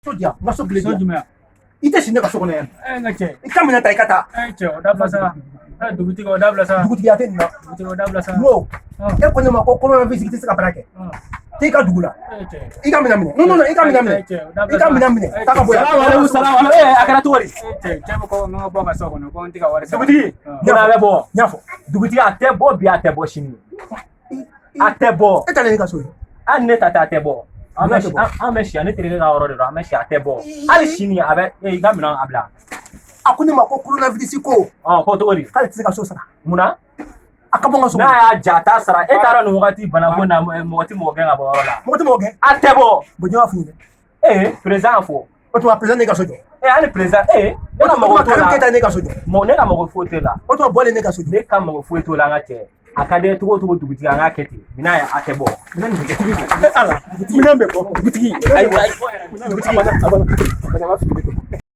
So di yan, n ka so clé So di yan. jumɛn? I tɛ si ne ka so kɔnɔ yan. N ka cɛ. I ka minɛn ta, i ka taa. Cɛ, o dabila sa. Dugutigi, o dabila sa. Dugutigiya tɛ nin na. Dugutigi, o dabila sa. N ko e ko ne ma ko coronavirus, i tɛ se ka baara kɛ. T'i ka dugu la. Cɛ. I ka minɛn minɛ. Non, non, non, i ka minɛn minɛ. Cɛ, o dabila I ka sa. minɛn minɛ. Taa ka bɔ yan. Salamu aleykum, salamu aleykum. A kɛra cogo di? Cɛ, cɛ bɛ ko n ka bɔ ka so kɔnɔ, ko n tɛ ka wari sara. Dugutigi, munna a bɛ bɔ? N y'a fɔ. Dugutigi, a tɛ bɔ bi, a tɛ bɔ sini. A tɛ bɔ. E taalen ne ka so ye. Hali ne ta tɛ, a tɛ bɔ. An Munna bɛ tɛ si bɔ? An bɛ si yan, ne terikɛ ka yɔrɔ de don, an bɛ si, a tɛ bɔ. Hali sini a bɛ i ka minɛn a bila. A ko ne ma ko coronavirus ko. Ɔ, ko cogo di? K'ale tɛ se ka so sara. Munna? A ka bɔ n ka so N'a kɔnɔ. y'a ja, a t'a sara. E taara nin wagati banako na, mɔgɔ tɛ mɔgɔ gɛn ka bɔ yɔrɔ la. Mɔgɔ tɛ mɔgɔ gɛn. A tɛ bɔ. Bon, jɔn b'a f'i ɲɛna? Président y'a fɔ. O tuma, président ne ka so jɔ. Hali président, ne ka O mɔgɔ tuma, t'o Karim la. Keyita ne ka so jɔ. Mɔgɔ, ne ka mɔgɔ foyi t'e la. O tuma, Bɔlen ne ka so jɔ. Ne ka mɔgɔ foyi t'o la, an ka cɛ. A ka di ye cogo o cogo, dugutigi, an k'a kɛ ten. Minɛn ye, a tɛ bɔ. Minɛn nin bɛ kɛ. Ala, minɛn bɛ bɔ. Dugutigi. Ayiwa, ayi. Dugutigi. A banna, a banna. A banna, a b'a fili.